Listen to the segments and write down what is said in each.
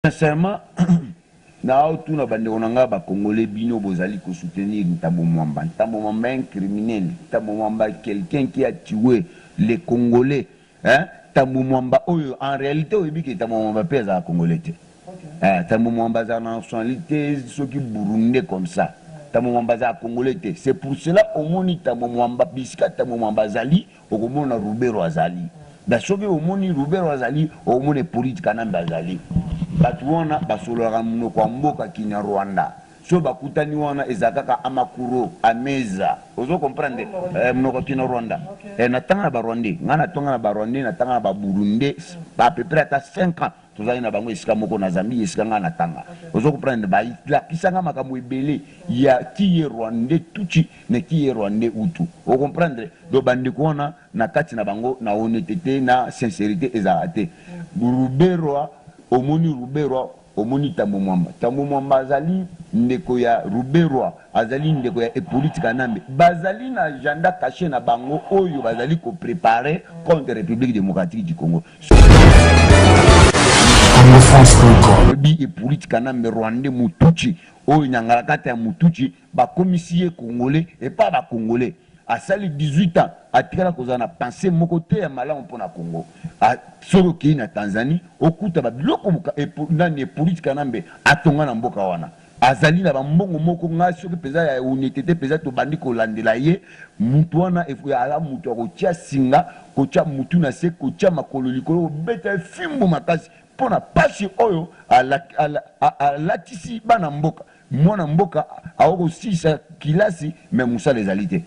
Sincèrement, naotuna bandeko na ngai bacongolais, bino bozali kosoutenir Ntambo Mwamba. Ntambo Mwamba, un criminel. Ntambo Mwamba, quelqu'un qui a tué les Congolais, hein? Ntambo Mwamba oyo, en réalité, oyebi ke Ntambo Mwamba mpe azala Congolais te. Ntambo Mwamba azala na nationalité soki burundais comme ça. Ntambo Mwamba azala Congolais te. C'est pour cela omoni Ntambo Mwamba, bisika Ntambo Mwamba azali, okomona Ruberwa azali da. Soki omoni Ruberwa azali, okomona Hippolyte Kanambe azali. Bato wana basololaka monoko ya mboka Kinyarwanda. So bakutani wana, eza kaka amakuru ameza. Ozo comprendre, monoko ya Kinyarwanda. Natanga na Barwandais, ngai natanga na Barwandais, natanga na Baburundais à peu près ata 5 ans. Tozali na bango esika moko na Zambie, esika ngai natanga. Ozo comprendre, balakisanga makambo ebele ya qui est Rwandais tutsi na qui est Rwandais hutu. Ocomprendre? Donc bandeko wana, na kati na bango, na honnêteté na sincérité ezalaka te. Ruberwa, omoni Ruberwa, omoni Tambo Mwamba. Tambo Mwamba azali ndeko ya Ruberwa, azali ndeko ya Hippolyte Kanambe. Bazali na agenda caché na bango oyo bazali kopréparer contre République démocratique du Congo. Oyebi, Hippolyte Kanambe, Rwandais mututsi oyo, nyangala kati ya mututsi, bakomisi ye Congolais epa Bacongolais. Asali 18 ans, atikala kozala na pensée moko te ya malamu mpo na Congo. Soki okei na Tanzanie, okuta babiloko nani Hippolyte Kanambe atonga na mboka wana. Azali na bambongo moko. Ngai soki mpenza ya honnêteté mpenza, tobandi kolandela ye, mutu wana aza mutu ya kotia singa, kotia mutu na se, kotia makolo likolo, kobeta ye fimbu makasi mpo na pasi oyo alatisi bana mboka. Mwana mboka akokosilisa kilasi, me mosala ezali te.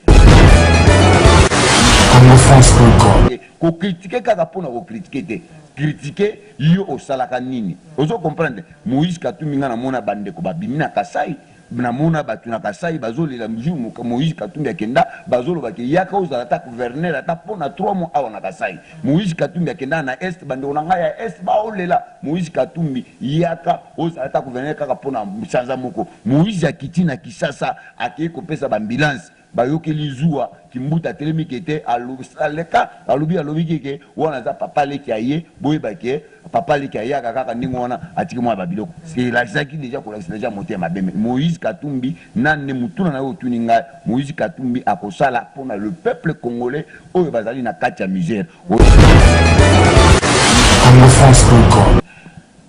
Kocritiquer kaka mpona kocritiquer te. Critique, yo osalaka nini? Ozo comprendre? Moïse Katumbi, nga namona bandeko babimi na Kasai, namona bato na Kasai bazolela. Jour Moïse Katumbi akenda, bazoloba ke yaka ozala ata gouverneur ata mpona 3 mois awa na Kasai. Moïse Katumbi akenda na Est, bandeko na ngai ya Est baolela: "Moïse Katumbi, yaka ozala ata gouverneur kaka mpona sanza moko." Moïse akiti na Kisasa, akei kopesa baambulance, bayokeli zuwa. Kimbuta atelemi ke te, aleka, alobi, alobi keke wana aza papa leki aye. Boyeba ke papa leki ayaka kaka ndenge wana, atiki mwa babiloko. Elakisaki déjà, kolakisa déjà motema mabe. Moïse Katumbi nane, mutuna na yo otuni ngai, Moïse Katumbi akosala mpona le peuple congolais oyo bazali na kati ya misère.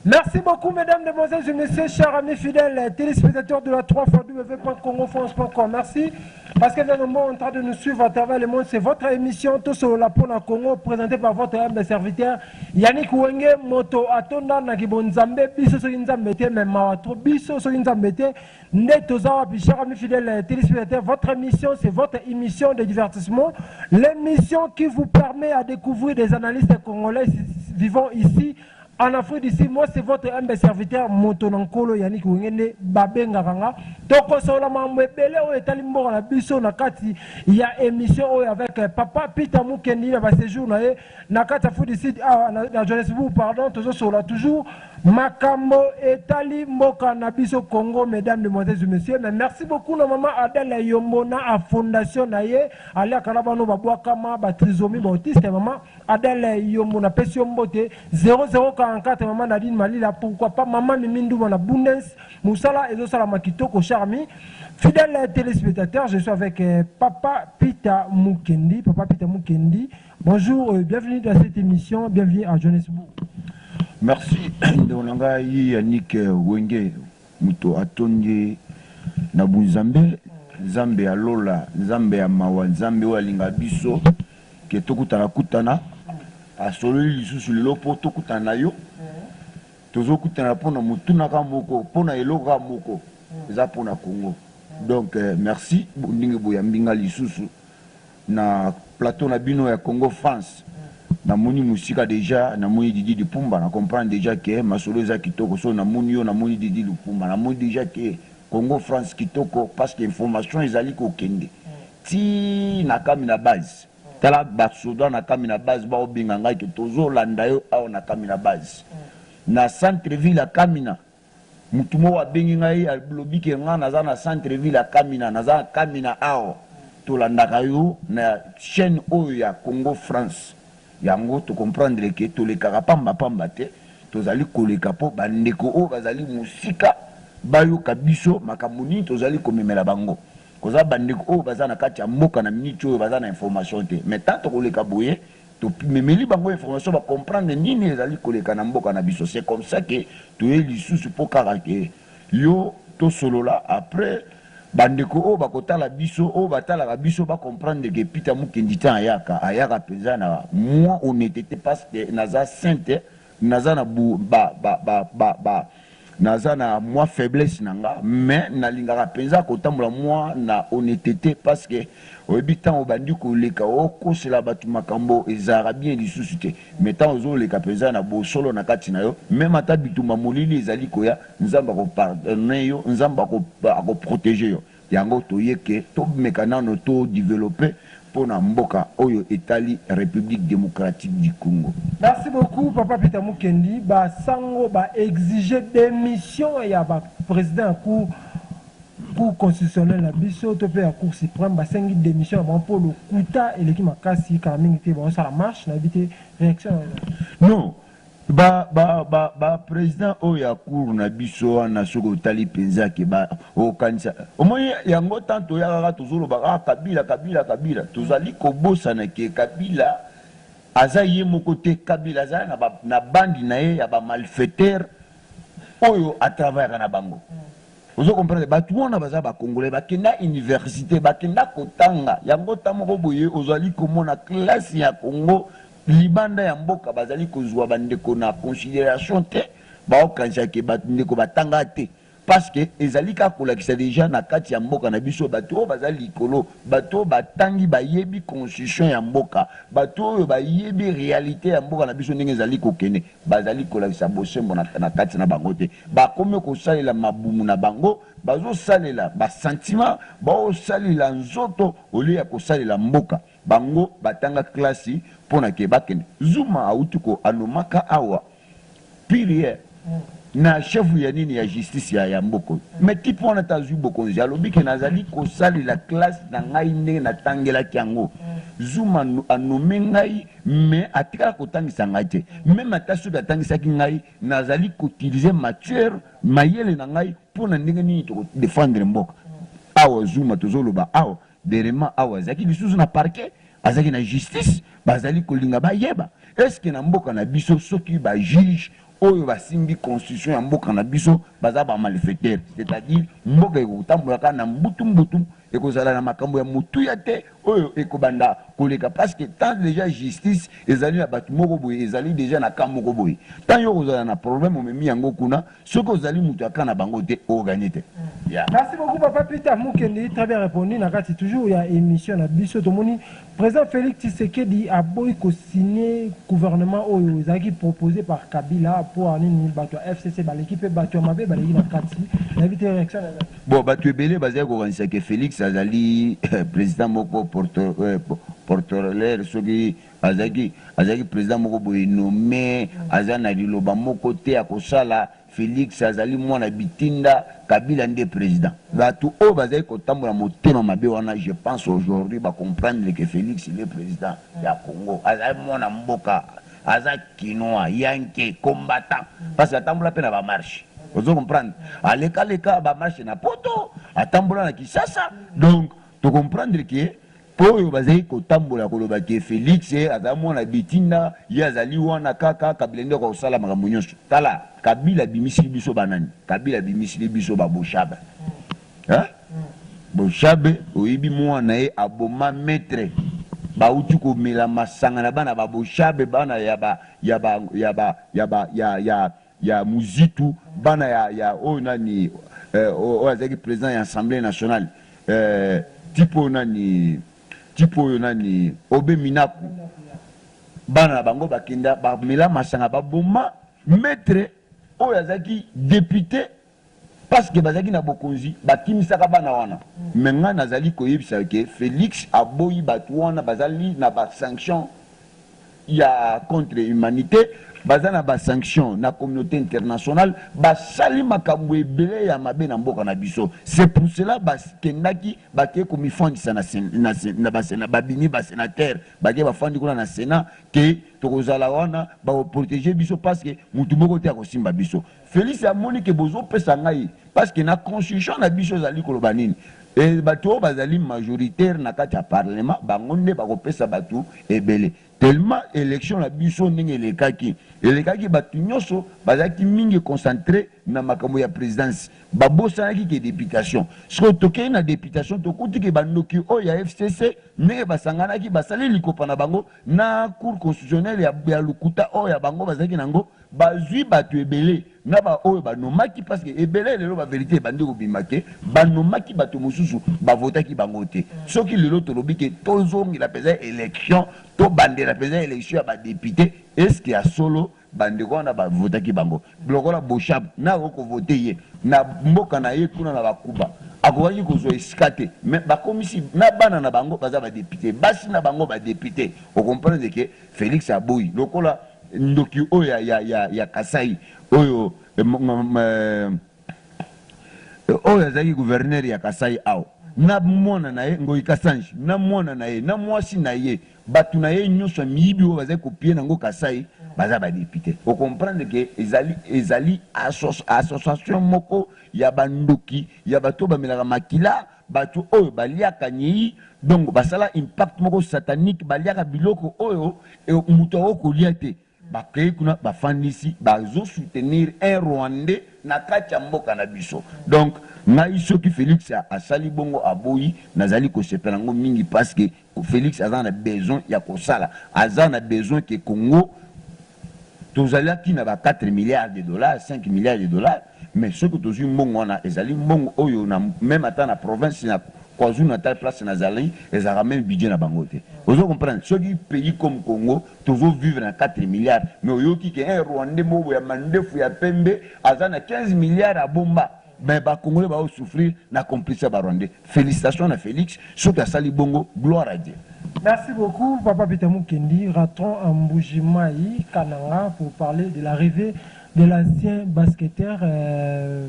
Merci beaucoup, mesdames, mesdemoiselles et messieurs, chers amis fidèles téléspectateurs de la 3 www.congofrance.com. Merci parce que vous êtes nombreux en train de nous suivre à travers le monde. C'est votre émission Tosolola Pona Congo, présentée par votre humble serviteur Yannick Wenge Moto Atonda Nakibo Nzambe, biso soki Nzambe te, mais mawa trop, biso soki Nzambe te nde toza wapi? Chers amis fidèles téléspectateurs, votre émission, c'est votre émission de divertissement, l'émission qui vous permet à découvrir des analystes congolais vivant ici en Afrique d'ici. Moi, c'est votre humble serviteur Moto Nankolo Yannick Wengende babengaka nga. Tokosola mambo ebele oyo etali mboka na biso na kati ya émission oyo avec papa Peter Mukendi na baséjour na ye na kati ya Afrique du Sud, awa na Johannesburg, pardon. Tozosola toujours makambo etali mboka na biso Congo, mesdames, demoiselles et messieurs. Mais merci beaucoup na mama Adele Yombo na a fondation na ye aliaka na bano babwakama, batrisomie, baautiste. Mama Adele Yombo, napesi yo mbote. 0044, mama Nadine Malila, pourquoi pas mama Mimi Nduma na Bundens. Mosala ezosalama kitoko. Cher ami fidèle téléspectateur, je suis avec papa Peter Mukendi. Papa Peter Mukendi, bonjour, bienvenue dans cette émission, bienvenue à Johannesburg. Merci, ndeko na ngai Yannick Wenge moto atondi na bunzambe. Nzambe ya lola, Nzambe ya mawa, Nzambe oyo alinga biso ke tokutana kutana, asololi lisusu lelo mpo tokutana na yo. Tozokutana mpona motunaka moko, mpona eloko kaka moko, eza mpona Congo. Donc merci ndenge boyambi nga lisusu na plateau na bino ya Congo France. Namoni mosika déjà, namoni Didi Lipumba, na comprendre déjà ke masolo eza kitoko. So namoni yo, namoni Didi Lipumba, namoni déjà ke Congo France kitoko, parce que information ezali kokende ti na kami na base. Tala, basoda na kami na base baobenga ngai ke tozolanda yo awa na kami na base, na centre ville ya Kamina. Mutu moko abengi ngai, alobi ke ngai naza na centre ville ya Kamina, naza na Kamina awa, tolandaka yo na chaîne oyo ya Congo France. Yango tocomprendre ke tolekaka pamba pamba te. Tozali koleka mpo bandeko oyo bazali mosika bayoka biso makambo nini tozali komemela bango. Koza bandeko oyo baza na kati ya mboka na minute oyo baza na information te, mais tant tokoleka boye, tomemeli bango information, ba comprendre nini ezali koleka na mboka na biso. C'est comme ça que toye lisusu mpo kaka ke yo tosolola. Après, bandeko oyo bakotala biso, oyo batalaka biso, ba comprendre ke Peter Mukendi tan ayaka mpenza na mwa honnêteté, parce que naza saint te, naza na bu, ba, ba, ba, ba, ba, naza na mwa faiblesse na nga, mais nalingaka mpenza kotambola mwa na honnêteté, parce que oyebi, ntango obandi koleka okosela bato makambo, ezalaka bien lisusu te. Mais ntango ozoleka mpenza na bosolo na kati na yo, même ata bitumba molili ezali koya, Nzambe ako pardonner yo, Nzambe ako protéger yo. Yango toyeke tomeka nano to développer mpona mboka oyo etali République démocratique du Congo. Merci beaucoup, papa Peter Mukendi. Basango ba exiger démission ya ba président ya Cour constitutionnelle na biso to mpe ya Cour suprême. Basengi démission ya bango mpo lokuta eleki makasi. Kala mingi te baosala marche. Nayebi te réaction na Non, ba président oyo ya cour na biso wana, soki otali mpenza ke okanisa omoni yango, tant toya kaka tozoloba kaka Kabila, Kabila, Kabila, tozali kobosana ke Kabila aza ye moko te. Kabila aza na bandi na ye ya ba malfaiteur oyo a travaillaka na bango. Ozo comprendre, bato wana baza ba Congolais, bakenda université, bakenda kotanga yango. Ta moko boye ozali komona classe ya Congo libanda ya mboka, bazali kozwa bandeko na considération te, baokanisa ke bandeko batanga te, parce que ezali kaka kolakisa déjà na kati ya mboka na biso, bato oyo baza likolo, bato oyo batangi, bayebi constitution ya mboka, bato oyo bayebi réalité ya mboka na biso ndenge ezali kokende, bazali kolakisa bosembo na kati na bango te. Bakomi kosalela mabumu na bango, bazosalela ba sentiment, baosalela nzoto au lieu ya kosalela mboka. Bango batanga klasi mpona ke bakende. Zuma auti ko anomaka awa pire na chef ya nini ya justice ya mboka oyo, mais type wana ta azwi bokonzi, alobi ke nazali kosalela classe na ngai ndenge natangelaki yango. Zuma anome ngai, mais atikala kotangisa ngai te. Même ata soki atangisaki ngai, nazali ko utiliser matière, mayele na ngai mpona ndenge nini toko défendre mboka. Awa Zuma tozoloba awa derema awa azalaki lisusu na parquet, azalaki na justice. Bazali kolinga bayeba est-ce na mboka na biso, soki ba juge oyo basimbi constitution ya mboka na biso baza ba malfaiteur, c'est-à-dire mboka ekotambola kaka na mbutu mbutu, ekozala na makambo ya motuya te oyo ekobanda koleka, parce que tant déjà justice ezali na bato moko boye, ezali déjà na ka moko boye, tant yo kozala na problème, omemi yango kuna, soki ozali moto aka na bango te, oganye te, yeah. Merci beaucoup, papa Peter Mukendi, très bien répondu. Na kati toujours ya émission na biso, tomoni président Félix Tshisekedi aboyi ko signer gouvernement oyo ezalaki proposé par Kabila. Po nini? Bato ya FCC baleki mpe bato ya mabe baleki na kati. Nayebi te réaction na Bon, bato ebele bazali kokanisa ke Félix azali président moko protocolaire, soki azalaki président moko boye nommé, aza na liloba moko te ya kosala. Félix azali mwana bitinda, Kabila nde président. Bato oyo bazali kotambola motema mabe wana, je pense aujourd'hui ba comprendre que Félix, il est président ya Congo, azali mwana mboka, aza Kinois, yanke combattant, parce que atambola mpe na ba marche. Ozo comprendre, alekaleka ba marche na Poto, atambola na Kinshasa. Donc to comprendre ke mpo oyo bazali kotambola koloba ke Félix azali mwana bitinda, ye azali wana kaka Kabila nde akosala makambo nyonso. Tala, Kabila abimisili biso banani? Kabila abimisili biso ba Boshab. Boshab, oyebi mwana ye aboma maître, bauti komela masanga na bana ba Boshab, bana ya ba ya ba ya ba ya ba ya ya ya Muzitu, bana ya oyo nani, oyo azalaki président ya Assemblée nationale, type oyo nani, type oyo nani, Aubin Minaku. Bana na bango bakenda bamela masanga, baboma maître oyo azalaki député, parce que bazalaki na bokonzi, bakimisaka bana wana. Mais ngai nazali koyebisa ke Félix aboyi bato wana, bazali na ba sanction ya contre humanité. Baza na ba sanctions na communaute internationale, basali makambo ebele ya mabe na mboka na biso. C'est pour cela bakendaki, bakei komifandisa na ba Senat, babimi ba senateurs, bakei bafandi kuna na Senat que tokozala wana, bako proteger biso parce que mutu moko te akosimba biso. Felix amoni que bozopesa ngai, parce que na constitution na biso ezali koloba nini? Bato oyo bazali majoritaire na kati ya parlement, bango nde bakopesa bato ebele. Tellement élection na biso ndenge elekaki, elekaki, bato nyonso bazalaki mingi concentré na makambo ya présidence, babosanaki ke députation. Soki tokei na députation, tokuti ke bandoki oyo ya FCC, ndenge basanganaki, basali likopa na bango na Cour constitutionnelle ya lokuta oyo ya bango bazalaki nango, bazwi bato ebele na baoyo banomaki, parce que ebele lelo bavérité ebandi kobima ke banomaki bato mosusu, bavotaki bango te. Soki lelo tolobi ke tozongela mpenza élection, tobandela mpenza élection ya badéputé, est-ce ya solo bandeko wana bavotaki bango? Lokola Boshab, na akoki kovote ye na mboka na ye kuna na Bakuba, akokaki kozwa esika te, mais bakomisi na bana na bango baza badéputé, basi na bango badéputé. Okomprendre ke Félix aboyi. Lokola ndoki oyo ya Kasai oyo, oyo azalaki gouverneur ya Kasai awa, na mwana na ye Ngoi Kasanji, na mwana na ye, na mwasi na ye, bato na ye nyonso ya miyibi oyo bazali kopie nango Kasai, baza badéputé. Okomprendre ke ezali association moko ya bandoki, ya bato oyo bamelaka makila, bato oyo baliaka nyei. Donc basala impact moko satanique, baliaka biloko oyo moto akoki kolia te. Bakei kuna, bafandisi, bazosoutenir un Rwandais na kati ya mboka na biso. Donc ngai, soki Félix asali bongo, aboyi, nazali kosepela yango mingi, parce que Félix aza na besoin ya kosala, aza na besoin ke Congo tozalaki na ba 4 milliards de dollars, 5 milliards de dollars. Mais soki tozwi mbongo wana, ezali mbongo oyo na même ata na province na KwaZulu Natal, place nazali, ezalaka même budget na bango te. Ozo comprendre, soki pays comme Congo tozovivre na 4 milliards, mais oyoki ke un Rwandais moko ya mandefu ya pembe aza na 15 milliards abomba, mais Bacongolais baosouffrir na complice ya Barwandais. Félicitation na Félix, soki asali bongo, gloire à Dieu. Merci beaucoup, Papa Peter Mukendi. Rentrons en Mbujimayi, Kananga, pour parler de l'arrivée de l'ancien basketteur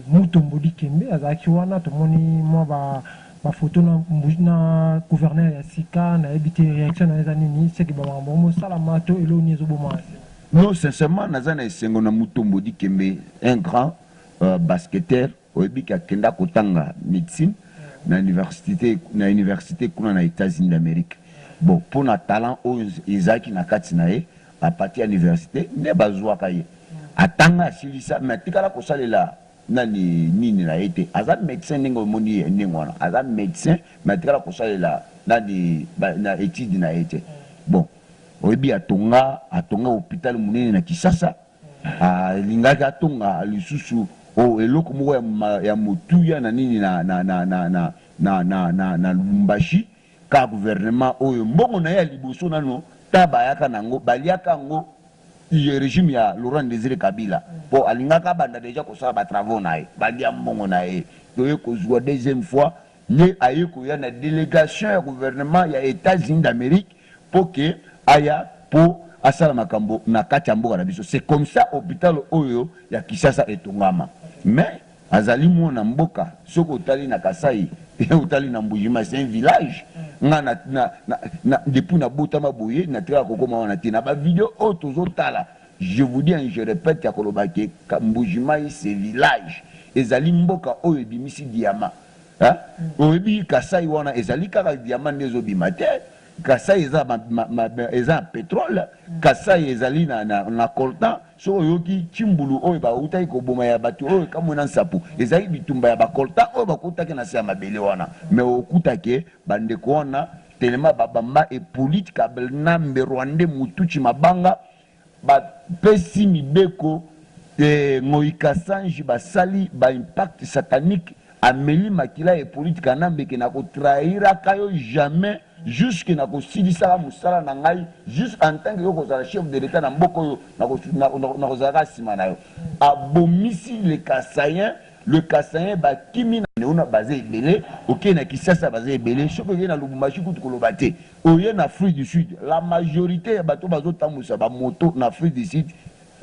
Mutombo Dikembe. Azalaki wana, tomoni mwa ba ba photo na gouverneur ya sika. Nayebi te réaction na eza nini, seki bamakambo mosalama to eloko nini ezoboma? Non, sincèrement, naza na esengo na Mutombo Dikembe, un grand basketteur. Oyebi ke akenda kotanga médecine na université kuna na États-Unis d'Amérique. Bon, mpo na talent oyo ezalaki na kati na ye, apartir ya université nde bazwaka ye, atanga, asilisa, mais atikala kosalela nani nini na ye te. Aza médecin, ndenge omoni ye ndenge wana, aza médecin, mais atikala kosalela nani na étude na ye te. Bon, oyebi, atonga hôpital monene na Kisasa, alingaki atonga lisusu eloko moko ya motuya na nini na Lubumbashi. Ka gouvernement oyo, mbongo na ye ya liboso nano ta bayaka nango, baliaka yango, régime ya Laurent Désiré Kabila, mpo alingaka abanda déjà kosala batravaux na ye, balia mbongo na ye. Toye kozwa deuxième fois nde aye koya na délégation ya gouvernement ya États-Unis d'Amérique mpo ke aya mpo asala makambo na kati ya mboka na biso. C'est comme ça hôpital oyo ya Kinshasa etongama. Mais azali mwana mboka. Soki otali na Kasai, otali na Mbujima, c'est un village. Nga depuis nabotama boye, natikaka kokóma wana te. Na bavideo oyo tozotala, je vous dis, je répète, ya koloba ke Mbujimai, c'est village, ezali mboka oyo ebimisi diamant. Oyebi, Kasai wana ezali kaka diamant nde ezobima te. Kasai eza na pétrole, Kasai ezali na coltan. Soki oyoki Tshimbulu oyo bautaki koboma ya bato oyo ekamwe na nsapu, ezali bitumba ya bacoltan oyo bakutaki na se ya mabele wana. Mais okutake bandeko wana telema, babamba Hippolyte Kanambe Rwandais mutuchi mabanga, bapesi mibeko Ngoi Kasanji, basali baimpact satanique, ameli makila ya Hippolyte Kanambe ke nakotrahiraka yo jamais jusque nakosilisaka mosala na ngai, juste en tant que yo kozala chef de l'État na mboka oyo, nakozalaka nsima na yo. Abomisi le Kasaïen, le Kasaïen bakimi na una, baza ebele. Okei na Kisasa, baza ebele. Soki okei na Lubumbashi, kutu koloba te. Oye na Afrique du Sud, la majorité ya bato bazotambwisa bamoto na Afrique du Sud.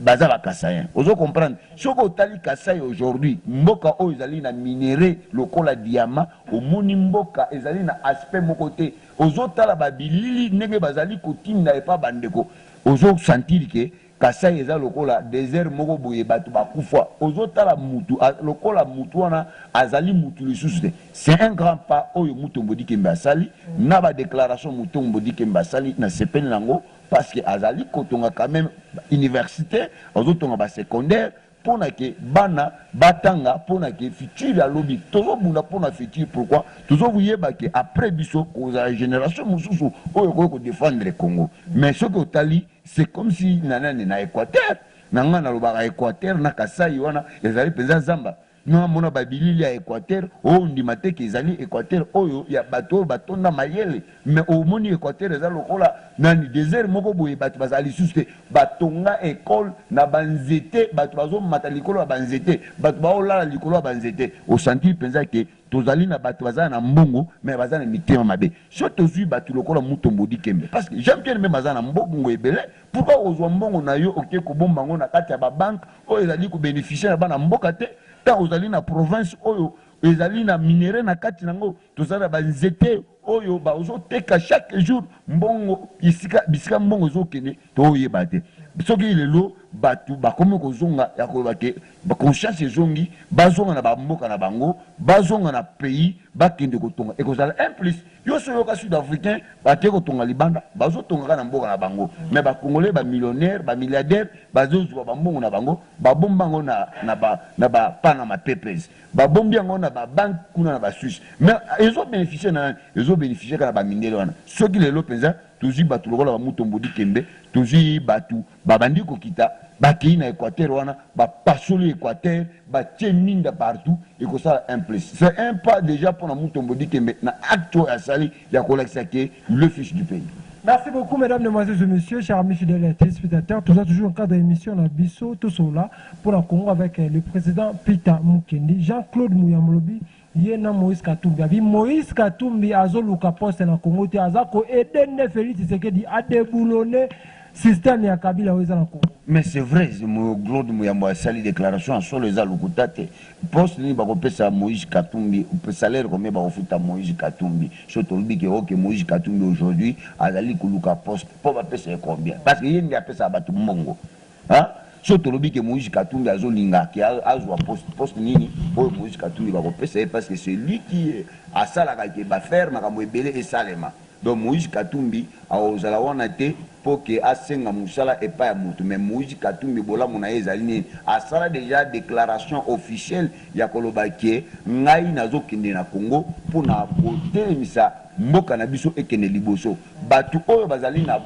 Baza ba Kasaïens. Ozo comprendre? Soki otali Kasaï aujourd'hui, mboka oyo ezali na minerais lokola diamant, omoni mboka ezali na aspect moko te. Ozo tala ba bilili ndenge bazali kotinda epa ba ndeko, ozo sentir que Kasaï eza lokola desert moko boye, batu bakufa. Ozo tala mutu lokola mutu wana azali mutu lisusu te. C'est un grand pas oyo Mutombo Dikembe asali, na ba declarations Mutombo Dikembe asali, nasepeli nango parce que azali kotonga quand meme universite, azotonga ba secondaire pona ke bana batanga, pona ke futur ya lobi. Tozobunda pona futur, pourquoi? Tozoyeba ke après biso kozala generation mosusu oyo ekoki kodefendre Congo. Mais soki otali, c'est comme si na nani na Équateur, na ngai nalobaka Équateur na Kasaï wana ezali mpenza zamba. Namona ba bilili ya Equateur, ondima te ke ezali Equateur oyo ya bato oyo batonda mayele, mais omoni Equateur eza lokola nani, desert moko boye, bato bazala lisusu te. Batonga ecole na ba nzete, bato bazomata likolo ya ba nzete, bato baolala likolo ya ba nzete. Osentir mpenza ke tozali na bato baza na mbongo, mais baza na mitema mabe. Soki tozwi bato lokola Mutombo Dikembe, parce que Jean-Pierre Bemba aza na mbongo ebele, pourquoi kozwa mbongo na yo oke kobomba yango na kati ya ba banque oyo ezali kobénéficier na bana mboka te, ntango ozali na province oyo ezali na minerai na kati nango, tozali na banzete oyo bazoteka chaque jour mbongo, isika bisika mbongo ezokende toyeba te. Soki lelo bato bakomi kozonga ya koloba ke conscience ezongi, bazonga na bamboka na bango, bazonga na pays, bakende kotonga, ekozala un plus. Yo so oyoka Sud Africain bake kotonga libanda, bazotonga kaka na mboka na bango, mais Bacongolais, bamillionnaire, bamilliardaire, bazozwa bambongo na bango, babomba yango na ba Panama Papers, babombi yango na babanque kuna na Basuisse, mais ezobénéficie na nani? Ezobénéficie kaka na bamindele wana. Soki lelo mpenza tozwi bato lokola baMutombo Dikembe, tozwi bato babandi kokita, bakei na Équateur wana, bapasoli Équateur, batie minda partout, ekosala un plus. C'est un pas déjà mpona Mutombo Dikembe na acte oyo asali ya kolakisa ke le fils du pays. Merci beaucoup, mesdames, mesdemoiselles et messieurs, chers amis fidèles téléspectateurs. Toujours, toujours en cadre d'émission, na biso, tout cela pour la Congo avec le président Peter Mukendi, Jean-Claude Muyambo alobi, ye na Moïse Katumbi. Abi Moïse Katumbi azoluka poste na Congo te, aza ko aider nde Félix Tshisekedi a déboulonner système ya Kabila oyo eza na Congo. Mais c'est vrai, Claude Muyambo asali déclaration en solo, eza lokuta te. Poste nini bakopesa Moïse Katumbi? Salaire combien bakofuta Moïse Katumbi? So tolobi ke oke Moïse Katumbi aujourd'hui azali koluka poste, mpo bapesa ye combien? Parce que ye nde apesaka bato mbongo. So tolobi ke Moïse Katumbi azolinga ke azwa poste, poste nini oyo Moïse Katumbi bakopesa ye? Parce que c'est lui qui asalaka ke bafaire makambo ebele esalema. Donc Moïse Katumbi akozala wana te mpo ke asenga mosala epai ya motu. Mais Moïse Katumbi, bolamu na ye ezali nini? Asala déjà déclaration officielle ya koloba ke ngai nazokende na Congo mpona kotelemisa mboka na biso ekende liboso. Bato oyo bazali na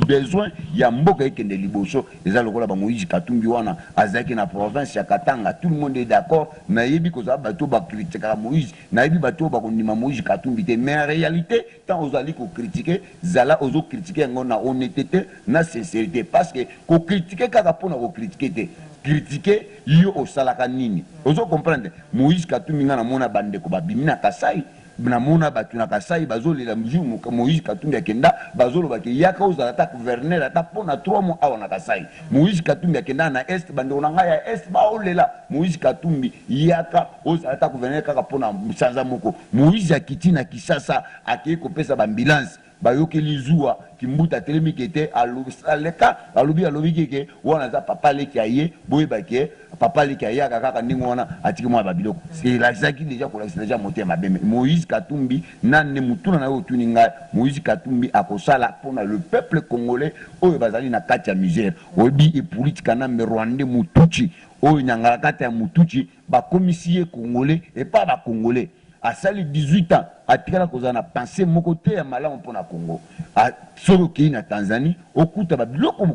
besoin ya mboka ekende liboso eza lokola baMoïse Katumbi wana azalaki na province ya Katanga. Tout le monde est d'accord. Nayebi kozala bato oyo bakritikaka Moïse, nayebi bato oyo bakondima Moïse Katumbi te, mais en réalité, tant ozali kocritiquer, zala ozocritiquer yango na honnêteté, na sincérité, parce que kocritiquer kaka mpona kocritiquer te, critiquer yo osalaka nini? Ozo comprendre? Moïse Katumbi, nga namona bandeko babimi na Kasai, namona bato na Kasai bazolela jour Moïse Katumbi akenda, bazoloba ke yaka ozala ata gouverneur ata mpona 3 mois awa na Kasai. Moïse Katumbi akenda na Est, bandeko na ngai ya Est baolela Moïse Katumbi, yaka ozala ata gouverneur kaka mpona sanza moko. Moïse akiti na Kisasa, akei kopesa baambulance, bayokeli zuwa, Kimbuta atelemi ke te, aleka alobi, alobi keke wana aza papa leki aye, boyeba ke papa leki ayaka kaka ndenge wana, atiki mwa babiloko, elakisaki déjà kolakisa déjà motema mabe. Moïse Katumbi nande mutuna na yo otuni ngai, Moïse Katumbi akosala mpona le peuple congolais oyo bazali na kati ya misère. Oyebi Hippolyte Kanambe, Rwandais Mutuchi, oyo nyangala kati ya Mutuchi, bakomisi ye Congolais epa Bacongolais. Asali 18 ans, atikala kozala na pensée moko te ya malamu mpona Congo. Soki okei na Tanzanie, okuta babiloko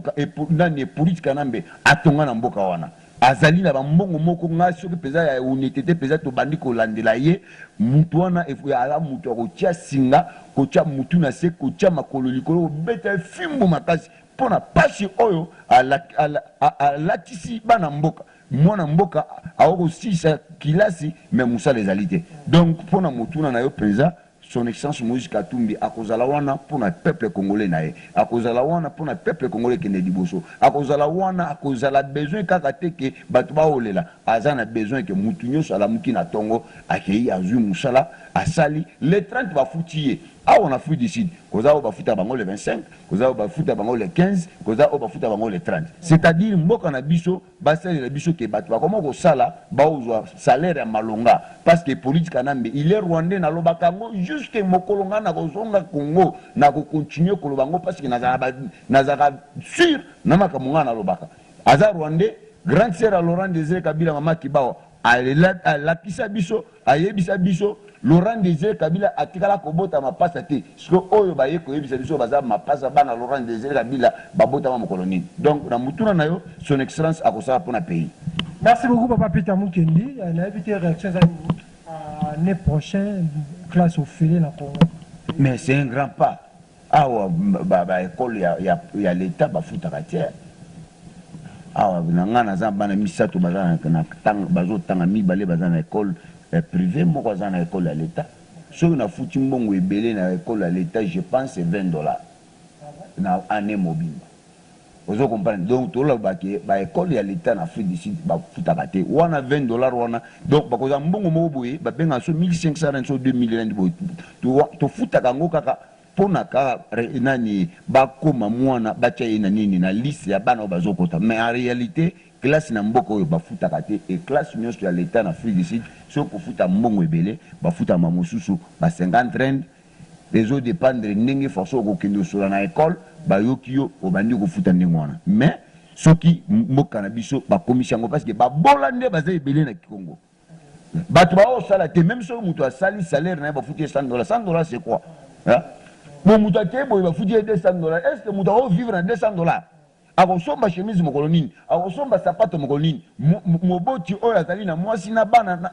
nani Hippolyte Kanambe atonga na mboka wana, azali na bambongo moko. Ngai soki mpenza ya honnêteté mpenza, tobandi kolandela ye, mutu wana aza mutu ya kotia singa, kotia mutu na se, kotia makolo likolo, kobeta ye fimbu makasi mpona pasi oyo alatisi bana mboka. Mwana mboka akokosilisa kilasi, mais mosala ezali te. Donc mpona motuna na yo mpenza. Son Excellence Moïse Katumbi akozala wana pona peuple congolais na ye, akozala wana pona peuple congolais ekende liboso, akozala wana, akozala besoin kaka te que batu baolela, aza na besoin que mutu nionso alamuki na tongo akeyi azui musala asali, le 30 bafuti ye, awa na Afrique du Sud koza oyo bafuta bango le 25, koza oyo bafuta bango le 15, koza oyo bafuta bango le 30, c'est à dire mboka na biso Basalela biso ke batu bakoma kosala baozwa salaire ya malonga parce que Hyppolite Kanambe il est rwandais nalobaka yango jusque mokolo ngai nakozonga Congo nako continuer koloba yango parce que nazalaka sur na makambo ngai nalobaka aza rwandais grande sœur ya Laurent Desire Kabila mama Kibawa alakisa biso Ayebisa biso Laurent Desire Kabila atikala kobota mapasa te sikoyo oyo baye koyebisa biso baza mapasa bana Laurent Desire Kabila babotama mokolo nini? Donc na motuna na yo son excellence akosala pona pays. Merci beaucoup papa Peter Mukendi, nayebi te reaction eza nini annee prochain classe ofele na Congo. Mais c'est un grand pas awa ba ecole ya l'etat bafutaka te awa na nga naza bana misatu baza na bazo tanga mibale baza na ecole privee moko aza na ecole ya l'etat soki nafuti mbongo ebele na ecole ya l'etat je pense 20 dollars na annee mobimba. Ozo comprendre? Donc toloba ke ba ecole ya l'etat na Afrique du Sud bafutaka te wana 20 dollars wana. Donc bakozwa mbongo moko boye babengaka so 1500 rand so 2000 rand boye, tofutaka yango kaka mpona kaka nani bakoma mwana batya ye na nini na liste ya bana oyo bazokota. Mais en réalité classe na mboka oyo bafutaka te e classe nyonso ya l'etat na Afrique du Sud soki kofuta mbongo ebele bafutama mosusu ba 50 rand, ezodépendre ndenge façon okokende osola na école bayoki yo obandi kofuta ndenge wana. Mais soki mboka na biso bakomisi yango parce que babola nde baza ebele na Congo, bato baosala te. Même soki moto asali salaire na ye bafuti ye 100 dollars, 100 dollars c'est quoi, hein? Bon, moto akei boye bafuti ye 200 dollars, est ce que moto akovivre na 200 dollars? Akosomba chemise mokolo nini? Akosomba sapato mokolo nini? Moboti oyo azali na mwasi na bana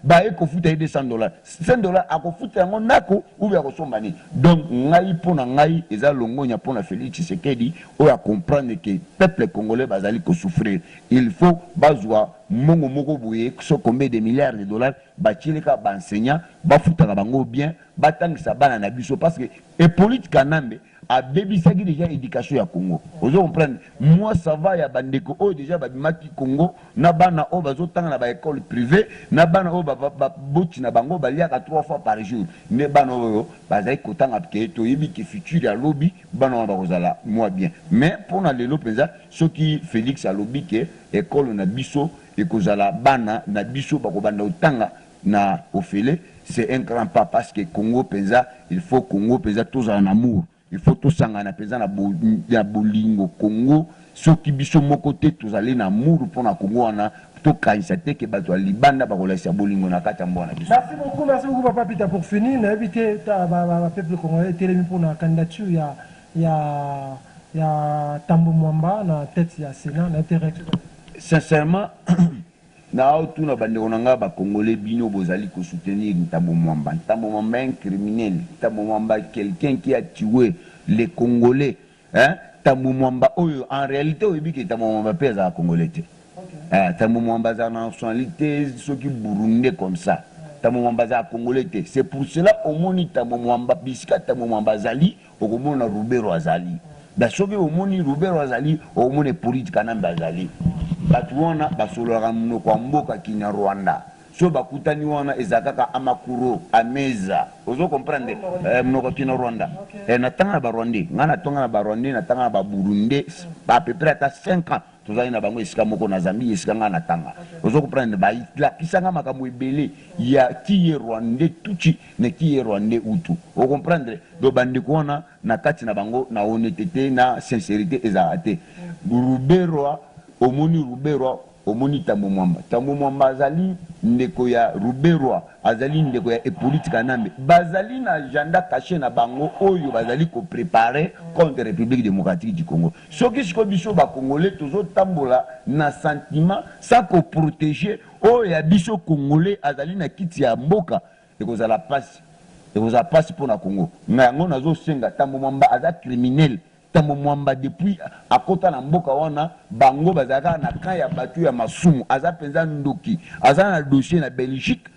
baye kofuta ye 200 dollars, 100 dollars akofuta yango ndako ubi akosomba nini? Donc ngai, mpo na ngai eza longonya mpo na Félix Tshisekedi oyo acomprendre ke peuple congolais bazali kosouffrir. Il faut bazwa mbongo moko boye so combien de milliards de dollars batieleka baenseignant bafutaka bango bien, batangisa bana na biso parce que Hippolyte Kanambe abebisaki déjà éducation ya Congo. Ozo comprendre? Moi ça va ya bandeko oyo déjà babimaki Congo na bana oyo bazotanga na baécole privé na bana oyo baboti na bango baliaka trois fois par jour nde bana oyo bazali kotanga ke toyebi ke futur ya lobi bana wana bakozala mwa bien. Mais mpona lelo mpenza soki Félix alobi ke école na biso ekozala bana na biso bakobanda kotanga na ofele, c'est un grand pas parce que Congo mpenza, il faut Congo mpenza tozala na amour, il faut tosangana mpenza na bolingo. Congo soki biso moko te tozali na amour mpona Congo wana, tokanisa te ke bato ya libanda bakolakisa bolingo na kati ya mboka na biso. Merci beaucoup, merci beaucoup papa Peter. Pour finir, nayebi te bapeuple congolais etelemi mpona candidature ya Tambo Mwamba na tête ya Sénat, nayebi te réaction. Sincèrement, naotuna bandeko na ngai bacongolais, bino bozali kosoutenir Ntambo Mwamba. Ntambo Mwamba un criminel, Ntambo Mwamba quelqu'un qui a tué les Congolais, hein? Ntambo Mwamba oyo en réalité oyebi ke Ntambo Mwamba mpe azala congolais te. Ntambo Mwamba azala na nationalité soki burundais comme ça. Ntambo Mwamba azala congolais te. C'est pour cela omoni Ntambo Mwamba, bisika Ntambo Mwamba azali okomona Ruberwa azali da. Soki omoni Ruberwa azali, okomona Hippolyte Kanambe azali. Bato wana basololaka monoko ya mboka Kinyarwanda. So bakutani wana eza kaka amakuro ameza. Ozo comprendre? Monoko ya Kinyarwanda. Natanga na barwandais, ngai natanga na barwandais, natanga na baburundais à peu près ata 5 ans tozali na bango esika moko na Zambie esika ngai natanga. Ozo comprendre? Balakisanga makambo ebele ya ki ye rwandais tutsi na ki ye rwandais hutu. Ocomprendre? Donc bandeko wana na kati na bango na honnêteté na sincérité ezalaka te. Ruberwa, omoni Ruberwa, omoni Tambo Mwamba. Tambo Mwamba azali ndeko ya Ruberwa, azali ndeko ya Hippolyte Kanambe. Bazali na agenda caché na bango oyo bazali kopréparer contre République démocratique du Congo. Soki sikoyo biso bacongolais tozotambola na sentiment sans koprotéger oyo ya biso congolais azali na kiti ya mboka, ekozala pasi, ekozala pasi mpo na Congo. Ngai yango nazosenga, Tambo Mwamba aza criminel. Tambo Mwamba depuis akota na mboka wana bango bazalaka na camp ya bato ya masumu. Aza mpenza ndoki, aza na dossier na Belgique.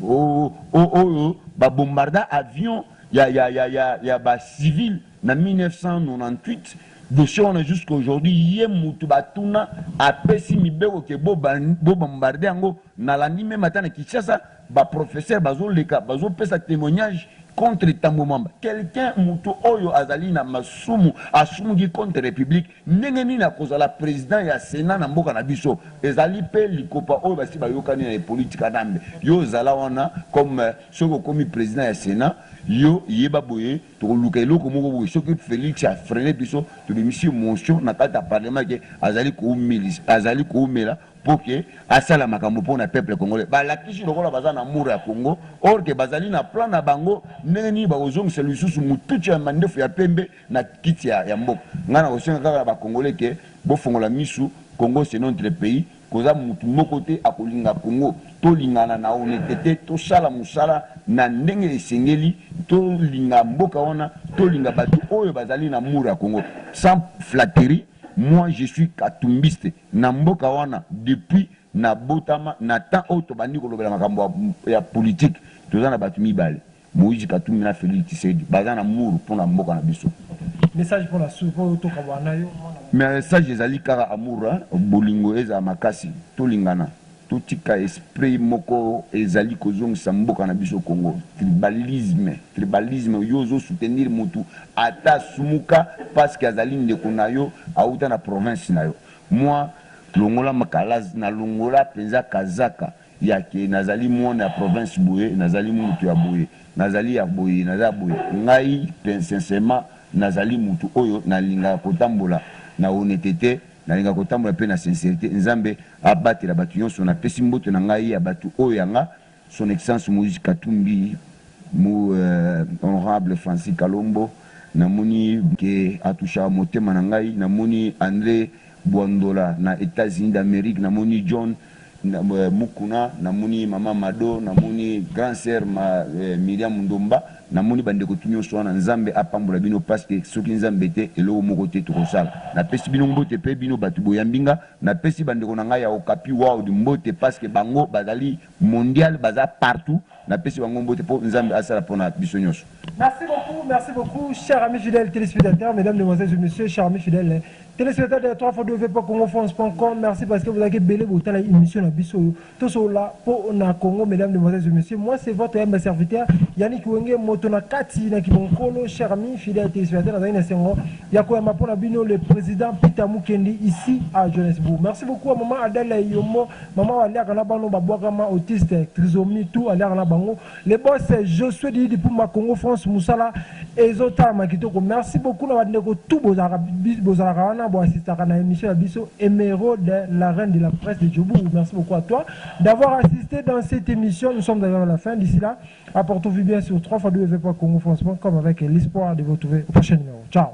Oyo babombarda avion ya bacivile na 1998, dossier wana jusqu'à aujourd'hui, ye mutu batuna apesi mibeko ke bobombarde yango. Nalandi même ata na Kinshasa, baprofesseur bazoleka, bazopesa témoignage contre Tambo Mwamba. Quelqu'un, mutu oyo azali na masumu, asumuki contre République, ndenge nini akozala président ya Sénat na mboka na biso? Ezali mpe likopa oyo basi bayokani na Hippolyte Kanambe. Yo ozala wana comme soki okomi président ya Sénat, yo yeba boye, tokoluka eloko moko boye. Soki Félix afreine biso, tobimisi motion na kati ya parlement ke azali koumela mpo ke asala makambo mpo na peuple congolais. Balakisi lokola baza na amour ya Congo, or ke bazali na plan na bango ndenge nini bakozongisa lisusu mututu ya mandefu ya pembe na kiti ya mboka. Ngai na kosenga kaka na Bacongolais ke bofongola misu. Congo, c'est notre pays. Koza mutu moko te akolinga Congo. Tolingana na honnêteté, tosala mosala na ndenge esengeli, tolinga mboka wana, tolinga bato oyo bazali na amour ya Congo sans flatterie. Moi, je suis katumbiste na mboka wana depuis nabotama. Na temps oyo tobandi kolobela makambo ya politique, toza na bato mibale, Moïse Katumbi na Félix Tshisekedi, baza na amour mpona mboka na biso. Message mpona po tokabwana yo. Message ezali kaka amour, bolingo ezala makasi, tolingana, totika esprit moko ezali kozongisa mboka na biso Congo, tribalisme. Tribalisme, yo ozosoutenir motu ata asumuka parce que azali ndeko na yo, auta na province na yo. Moi, longola makala, nalongola mpenza kazaka yake nazali mwana ya province boye, nazali mutu ya boye, nazali ya boye, naza boye. Ngai sincèrement, nazali mutu oyo nalingaka kotambola na honnêteté, nalingaka kotambola mpe na sincérité. Nzambe abatela bato nyonso. Napesi mbote na ngai ya bato oyo yanga, Son Excellence Moïse Katumbi, mo honorable Francis Kalombo, namoni ke atouchaka motema na ngai. Namoni André Bwandola na États-Unis d'Amérique, namoni John Mukuna, namoni mama Mado, namoni grand sœur ma Miriam Ndomba, namoni bandeko tu nyonso wana. Nzambe apambola bino, parce que soki Nzambe te, eloko moko te tokosala. Napesi bino mbote mpe bino bato boyambi nga. Napesi bandeko na ngai ya Okapi World mbote, parce que bango bazali mondial, baza partout. Napesi bango mbote mpo Nzambe asala mpona biso nyonso. Merci beaucoup, merci beaucoup, chers amis fidèles téléspectateurs, mesdames, demoiselles et messieurs, chers amis fidèles téléspectateurs de 3 fois 2 Merci parce que vous avez belé la émission na biso tosola po na Congo, mesdames, demoiselles et messieurs. Moi, c'est votre humble serviteur Yannick Wenge moto na kati na kibonkolo, chers amis fidèles téléspectateurs, na sengo ya koyamba pona bino le président Peter Mukendi ici à Johannesburg. Merci beaucoup à maman Adèle Yomo, maman aliaka na bano babwakama, autiste, trisomie, tout aliaka na bango. Le boss Josué Didi Pumba, Congo France musala ezotalama kitoko. Merci beaucoup na bandeko tout bozalaka wana, boassistaka na émission ya biso. Émeraude, la reine de la presse de Djobou, merci beaucoup à toi d'avoir assisté dans cette émission. Nous sommes d'ailleurs à la fin. D'ici là, apportez-vous bien sur 3 fois avec l'espoir de vous retrouver au prochain numéro. Ciao.